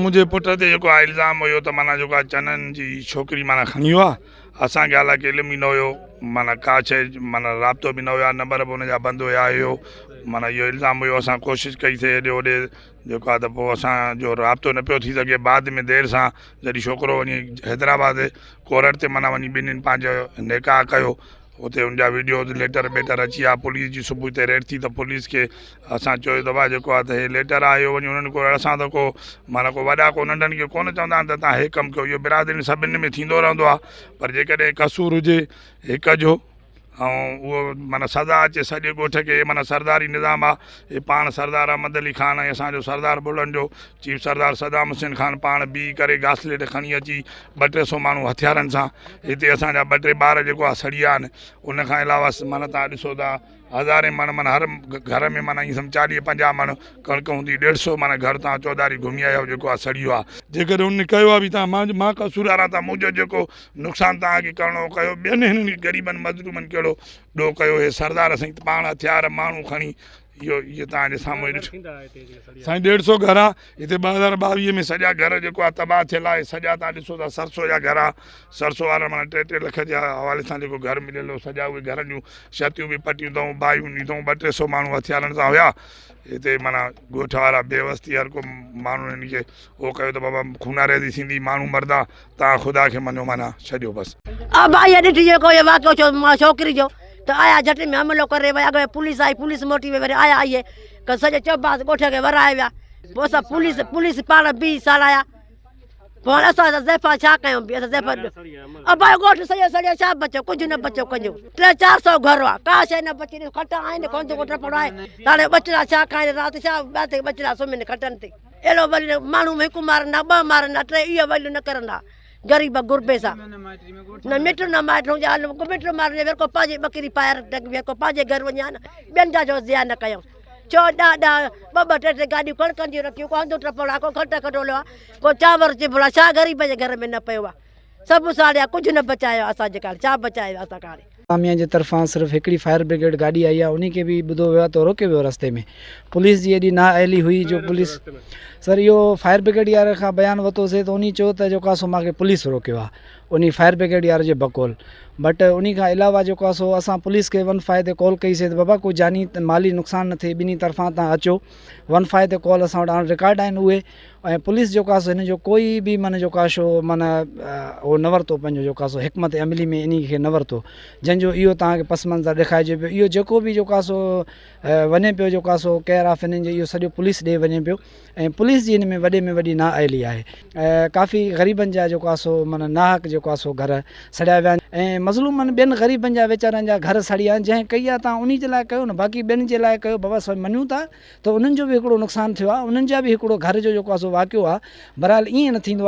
منهنجي پٽ تي جيڪو آهي الزام هيو ته معنيٰ جيڪو آهي چنن جي ڇوڪري معنيٰ کڻي ويو آهي اسان کي حالانڪه علم ئي نه هيو معنيٰ ڪا شيء معنيٰ رابطو به نه هيو نمبر به ان جا بند هيا اهو معنيٰ اهو الزام هيو اسان ڪوشش ڪئي سي هيڏي هوڏي جيڪو آهي ته پوء اسان جو رابطو نه پيو ٿي سگهي بعد ۾ دير سان جڏهن ڇوڪرو وڃي حيدرآباد ڪورٽ تي معنيٰ وڃي ٻنهين پنهنجو نڪاح ڪيو اتي ان جا ويڊيوز ليٽر ٻيٽر اچي ويا پوليس جي صبح تي ريڊ ٿي ته پوليس کي اسان چيو ته ڀاء جيڪو آهي ته هي ليٽر آهي اهو وڃي انهن کي اسان ته ڪو معنيٰ ڪو وڏا ڪو ننڍن کي ڪونه چوندا آهن ته تان هي ڪم ڪيو اهو برادرين سڀني ۾ ٿيندو رهندو آهي پر جيڪڏهن قصور هجي هڪ جو ۽ اهو معنيٰ سزا اچي سڄي ڳوٺ کي معنيٰ سرداري نظام آهي هي پاڻ سردار احمد علي خان ۽ اسان جو سردار ٻلهن جو چيف سردار صدام حسين خان پاڻ بيهي ڪري گاسليٽ کڻي اچي ٻه ٽي سو ماڻهو هٿيارن سان هتي اسان جا ٻه ٽي ٻار جيڪو آ سڙي ويا آهن ان کان علاوه معنيٰ تان ڏسو ٿا هزارين مڻ معنيٰ هر گهر ۾ معنيٰ ائين سمجهه چاليهه پنجاهه مڻ ڪڻڪ هوندي ڏيڍ سو معنيٰ گهر تان چوڌاري گهمي آيا آهيو جيڪو آ سڙي ويو آ جيڪڏهن ان ڪيو آ به تان مان مان قصور وارا تان منهنجو جيڪو نقصان تان کي ڪرڻو هو ڪيو ٻين هنن غريبن مظلومن ڪهڙو ڏوهه ڪيو هي سردار سائين پاڻ هٿيار ماڻهو کڻي اهو اهو توهان جي سامهون ڏٺو سائين ڏيڍ سو گهر آ هتي 2022 ۾ سڄا گهر جيڪو آ تباهه ٿيل آهي سڄا توهان ڏسو ٿا سرسو جا گهر آ سرسو وارا معنيٰ ٽي ٽي لک جي حوالي سان جيڪو گهر مليل هو سڄا اهي گهرن جون ڇتيون به پٽيون اٿئون باهيون ڏنيون اٿئون ٻه ٽي سو ماڻهو هٿيارن سان هيا هتي معنيٰ ڳوٺ وارا بيوس ٿي هر ڪو ماڻهو هن کي اهو ڪيو ته بابا خوناريزي ٿيندي ماڻهو مردا توهان خدا کي مڃو معنيٰ ڇڏيو بس. ابا اها ڏٺي جيڪو اهو واقعو ٿيو مان ڇوڪري جو ته آيا جهٽ ۾ حملو ڪري ويا اڳ ۾ پوليس آئي پوليس موٽي وئي وري آيا اهي ته سڄي چوباس ڳوٺ کي ورائي ويا پوء اسان پوليس پوليس پاڻ بيهي ساڙايا پوء هاڻي اسان زائفا ڇا ڪيون به اسان زائفا ابا اهو ڳوٺ سڄو سڙيو ڇا بچيو ڪجهه نه بچيو ڪجهه ٽي چار سو گهر آ ڪا شيء نه بچي کٽ آهن ڪونه ڪو ٽپڙ آهي ته هاڻي ٻچڙا ڇا کائن رات ڇا ٻچڙا سمهن کٽن تي اهڙو وري ماڻهو هڪ مارن ها ٻه مارن ها ٽي اهو وليون نه ڪرن ها غريب غربي سان نه مٽ نه مائٽ هجي ها ڪو مٽ مارن وري ڪو پنهنجي ٻڪري پائي وري ڪو پنهنجي گهر وڃي ها نه ٻين جا جو زيان نه ڪيون ڇو ڏاهه ڏاهه ٻه ٻه ٽي ٽي گاڏيون ڪڻڪن جون رکيون ڪو هنڌ ٽپڙ آ ڪو کٽ کٽولو آ ڪو چانور چڀڙ آ ڇا غريب جي گهر ۾ نه پيو آ سڀ ساڙيا ڪجهه نه بچايو اسان جي ڪاڻ ڇا بچايو اسان ڪاڻ. انتظاميا جي طرفان صرف هڪڙي فائر برگيڊ گاڏي آئي آهي انهي کي به ٻڌو ويو آهي ته روڪيو ويو رستي ۾ پوليس جي ايڏي نااهلي هئي جو پوليس سر اهو فائر برگيڊ يار کان بيان ورتو سي ته انهي چيو ته جيڪو آهي سو مانکي پوليس روڪيو آهي انهي فائر برگيڊ يار جي بقول بٽ انهي کان علاوه جيڪو آهي سو اسان پوليس کي ون فائي تي ڪال ڪئي سي ته بابا ڪو جاني مالي نقصان نه ٿئي ٻنهي طرفان تان اچو ون فائي تي ڪال اسان وٽ آن رڪارڊ آهن اهي ۽ پوليس جيڪو آهي سو هن جو ڪوئي به معنيٰ جيڪو آهي سو معنيٰ هو نه ورتو پنهنجو جيڪو آهي سو حڪمت عملي ۾ انهي کي نه ورتو جنهن جو اهو توهان کي پس منظر ڏيکارجي پيو اهو جيڪو به جيڪو آهي سو وڃي پيو جيڪو آهي سو ڪيئر آف هنن جي اهو سڄو پوليس ڏي وڃي پيو ۽ پوليس جي هن ۾ وڏي ۾ وڏي نا اهلي آهي ۽ ڪافي غريبن جا جيڪو آهي سو معنيٰ ناحق جيڪو آهي سو گهر سڙيا ويا آهن ۽ مظلومن ٻين غريبن جا ويچارن جا گهر سڙي ويا آهن جنهن ڪئي آهي تان انهي جي لاء ڪيو نه باقي ٻين جي لاء ڪيو بابا سو مڃون ٿا ته انهن جو به هڪڙو نقصان ٿيو آهي انهن جا به هڪڙو گهر جو جيڪو آهي سو واقعو آهي بهرحال ائين نه ٿيندو آهي.